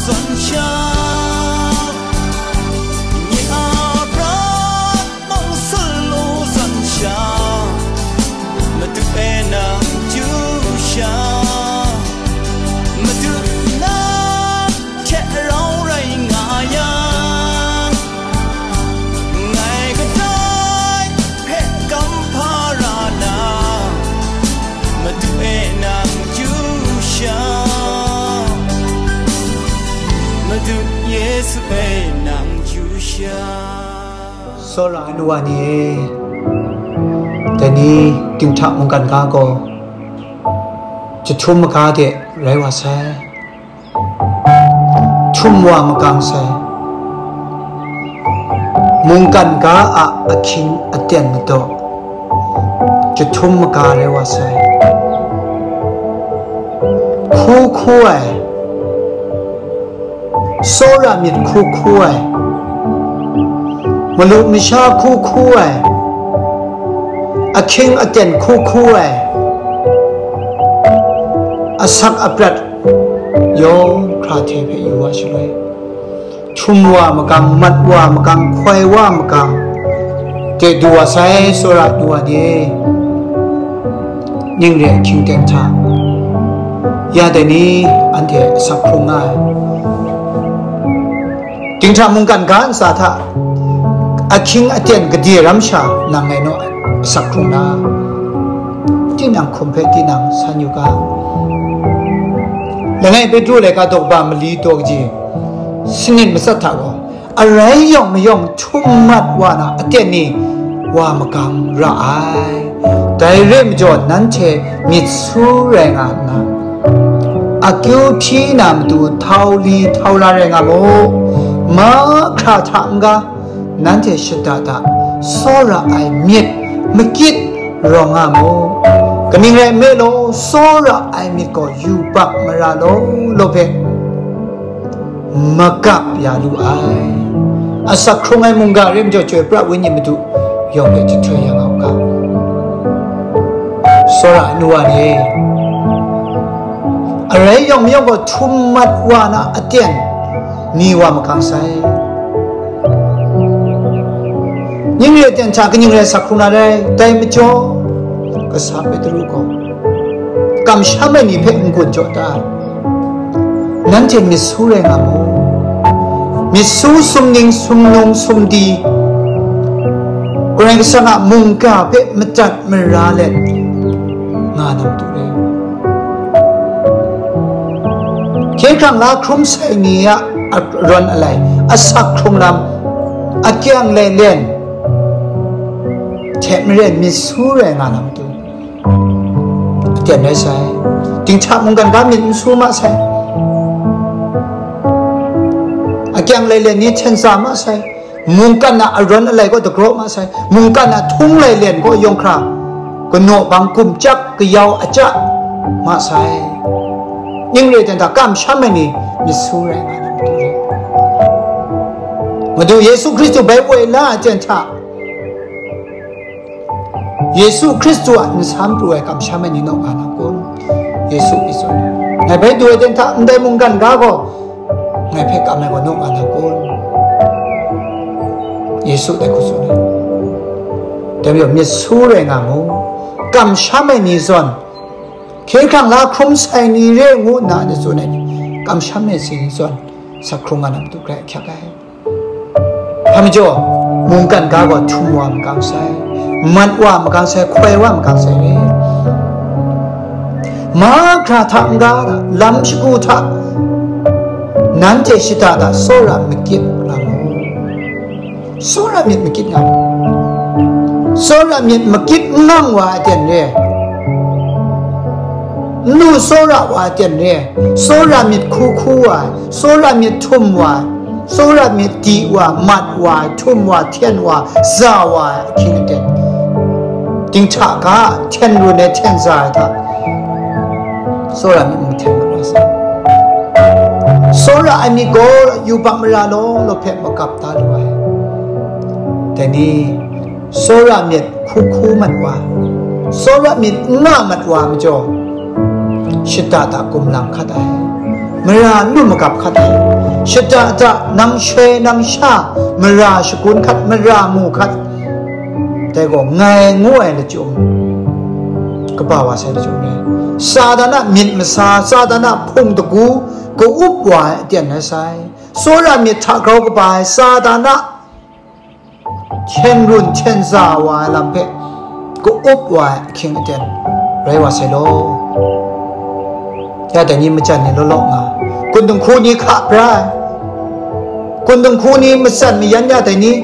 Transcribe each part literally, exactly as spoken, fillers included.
Zawn sha, nye a pra mung sulu zawn sha, Madu e nang chyu sha, Madu nang hte rau rai nga yang, ngai kadai hpe kam hpa ra na, Madu e nang chyu sha, Madu Yesu e nang chyu sha. Tsawra ai nu wa ni e, dai ni dinghta mungkan ga gaw, jahtum maga de rai wa sai. Htum wa makang sai. Mungkan ga a ahkying aten madaw, jahtum maga rai wa sai. Hku hku ai, tsawra myit hku hku ai, malu masha hku hku ai, ahkying aten hku hku ai, asak aprat yawng hkra hte hpe yu wa shaloi, htum wa makang, mat wa makang, hkoi wa makang, de du wa sai, tsawra du wa de, ning re ahkying ten hta, ya dai ni anhte asak hkrung nga ai. Dinghta mungkan ga ntsa hta ahkying aten gade ram sha nang ngai naw asak hkrung na? Tinang hkum hpe tinang san yu ga. Langai Petru laika daw kaba mali daw kaji sanit matsat hta gaw, arai yawng mayawng htum mat wa na aten ni wa magang ra ai. Dai re ai majaw, nanhte myit su rai nga nna, akyu hpyi na matu htau li htau la rai nga mu. Mahkra hta n-ga, nanhte shada da tsawra ai myit makyit rawng nga mu. Kaning rai nme law, tsawra ai myit gaw yubak mara law law hpe magap ya lu ai. Asak hkrung ai mungga re majaw, Chyoi pra Wenyi Madu yawng hpe jahtoi ya nga u ga. Tsawra ai nu wa ni, arai yawng mayawng gaw htum mat wa na aten ni wa makang sai. Ning re ten hta kaning rai asak hkrung na rai, dai majaw, kasa Petru gaw, kamsham ai ni hpe n-gun jaw da ai. Nanhte myit su rai nga mu. Myit su, sumning, sumnung, sumdi, Karai Kasang a mungga hpe madat mara let nga na matu re. Hkye hkrang la hkrum sai ni a arawn alai, asak hkrung lam, akyang lailen hte maren myit su rai nga na matu, aten rai sai. Dinghta mungkan ga myit n su ma sai. Akyang lailen ni hten sa ma sai. Mungkan a arawn alai gaw dagraw ma sai. Mungkan a htung lailen gaw yawng hkra kanaw bang gumchyap kayau aja ma sai. Ning re ten hta kamsham ai ni myit su rai nga na matu re. Madu Yesu Hkristu bai woi la ai ten hta, Yesu Hkristu a nsam pru ai kamsham ai ni naw nga na kun? Yesu hpe tsun ai. Ngai bai du ai ten hta ndai mungkan ga gaw ngai hpe kam ai gaw naw nga na kun? Yesu dai hku tsun ai. Dai majaw myit su rai nga mu. Kamsham ai ni zawn, hkye hkrang la hkrum sai ni re ngu nna anhte tsun ai, kamsham ai ni zawn asak hkrung nga na matu grai ahkyak ai. Hpa majaw, mungkan ga gaw htum wa makang sai, mat wa makang sai, hkoi wa makang sai re. Mahkra hta n-ga, lam shagu hta nanhte shada da tsawra makyit nga mu. Tsawra myit makyit nga mu. Tsawra myit makyit n ngang wa aten re. N lu tsawra wa aten re. Tsawra myit hku hku wa, tsawra myit htum wa, tsawra myit di wa, mat wa, htum wa, hten wa, za wa ai ahkying aten, dinghta ga hten run ai hten za ai hta, tsawra myit n hten mat wa sai. Tsawra ai myit gaw yubak mara law law hpe magap da lu ai. Dai ni, tsawra myit hku hku mat wa, tsawra myit n nga mat wa majaw, shada da gumlang hkat ai, mara n lu magap hkat ai, Shada da, nang shoi nang sha, mara shagun hkat, mara mu hkat, dai gaw ngai ngu ai lachyum, kaba wa sai lachyum re. Satan a myit masa, Satan a hpung dagu, ka-up wa ai aten rai sai. Tsawra myit hta grau kaba ai Satan a hten run hten za wa ai lam hpe ka-up wa ai ahkying aten rai wa sai law. Ya dai ni majan ni law law nga, kun dinghku ni hka bra ai, kun dinghku ni matsan mayan ya dai ni,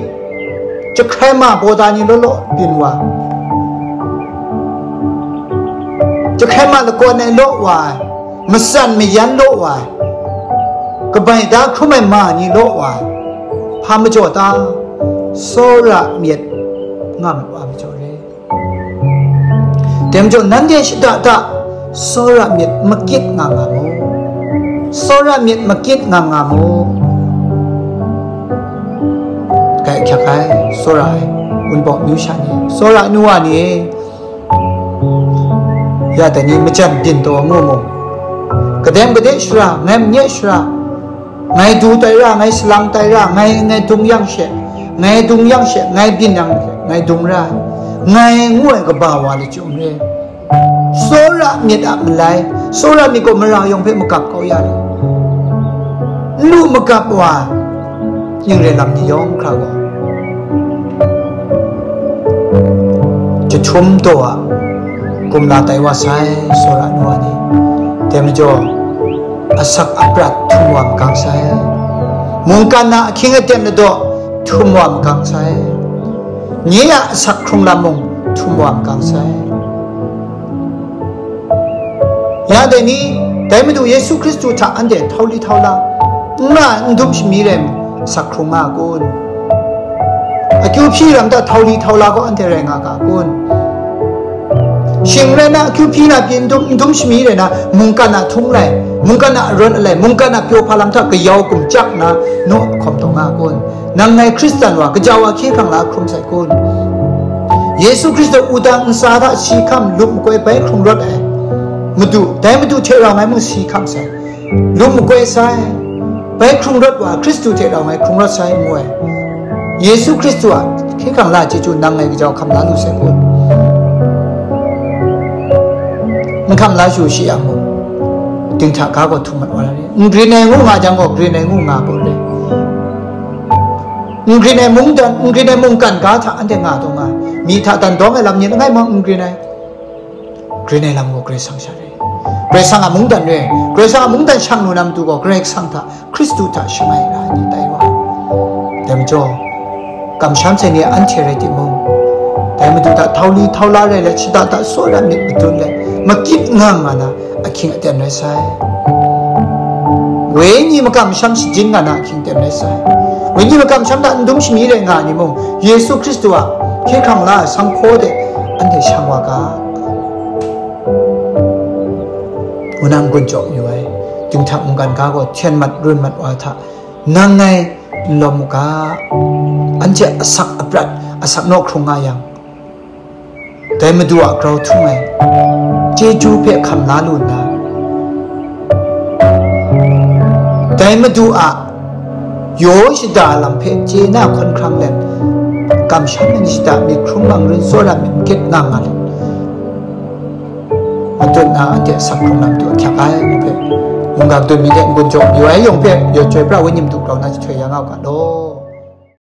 jahkrai ma baw da ni law law byin wa, jahkrai ma lakawn ai law wa ai, matsan mayan law wa ai, kabai da hkrum ai ma ni law wa ai, hpa majaw ta? Tsawra myit nga mat wa majaw re. Dai majaw nanhte shada da, tsawra myit makit nga nga mu, tsawra myit makit nga nga mu. Kai hkyak ai, tsawra ai, wunpawng amyu sha ni, tsawra ai nu wa ni, ya dai ni majan byin taw ngu mu, kadem kade shara, ngai manye shara, ngai du tai ra, ngai salang tai ra, ngai, ngai dung yang she, ngai dung yang she, ngai byin yang she, ngai dung ra, ngai ngu ai kaba wa lachyum re. Tsawra myit a malai, tsawra myit gaw mara yawng hpe magap kau ya ni? N lu magap wa, ning rai lam ni yawng hkra gaw, jahtum daw a kumla tai wa sai, tsawra nu wa ni. Dai majaw, asak aprat htum wa makang sai, mungkan a ahkying aten ladaw htum wa makang sai, nye a asak hkrung lam mung htum wa makang sai. Ya dai ni, dai Madu Yesu Hkristu hta anhte htau li htau la, n ra n dum shami rai, asak hkrung nga a kun? Akyu hpyi lam hta htau li htau la gaw anhte rai nga ga a kun? Shing rai na, akyu hpyi na pyi n dum, n dum shami rai na, mungkan a htung lai, mungkan a arawt alai, mungkan a pyaw hpa lam hta kayau kumchak nna, naw hkawm taw nga a kun? Nang ngai Hkristan wa, kaja wa hkye hkrang la hkrum sai kun? Yesu Hkristu wudang ntsa hta si hkam lup makoi bai hkrung rawt ai Madu, dai Madu hte rau ngai mung si hkam sai, lup makoi sai, bai hkrung rawt wa Hkristu hte rau ngai hkrung rawt sai, ngu ai. Yesu Hkristu a hkye hkrang la chyeju nang ngai kaja hkam la lu sai kun? N hkam la shu shi yang mung, dinghta ga gaw htum mat wa na re. N grin ai ngu nga jang gaw, grin ai ngu nga gaw re. N grin ai mungdan, n grin ai mungkan ga hta anhte nga taw nga ai. Myi hta dan dawng ai lam ni langai mung n grin ai. Grin ai lam gaw Karai Kasang sha re. Karai Kasang a mungdan re. Karai Kasang a mungdan shang lu na matu gaw, Karai Kasang hta, Hkristu hta shangai ra ai ni tai wa ai. Dai majaw, kamsham sai ni anhte rai timung, dai Madu hta htau li htau la rai let, shada da tsawra myit madun let, makit nga nga na ahkying aten rai sai. Wenyi makamsham shajin nga na ahkying aten rai sai. Wenyi makamsham hta n dum shami rai nga ai ni mung, Yesu Hkristu a hkye hkrang la ai sanghpaw de anhte shang wa ga. Wunang gun jaw yu ai, dinghta mungkan ga gaw hten mat run mat wa hta, nang ngai n lawm u ga. Anhte asak aprat, asak naw hkrung nga yang, dai Madu a grau htung ai chyeju hpe hkam la lu nna, dai Madu a yaw shada lam hpe chye na hkawn hkrang let, kamsham ai ni shada myit hkrum mangrun tsawra myit makit nga nga let, matut na anhte asak hkrung lam tu ahkyak ai ngu hpe, mungga dun mi de n-gun jaw yu ai yawng hpe, yaw chyoi pra wenyi madu grau na jahtoi ya nga u ga law.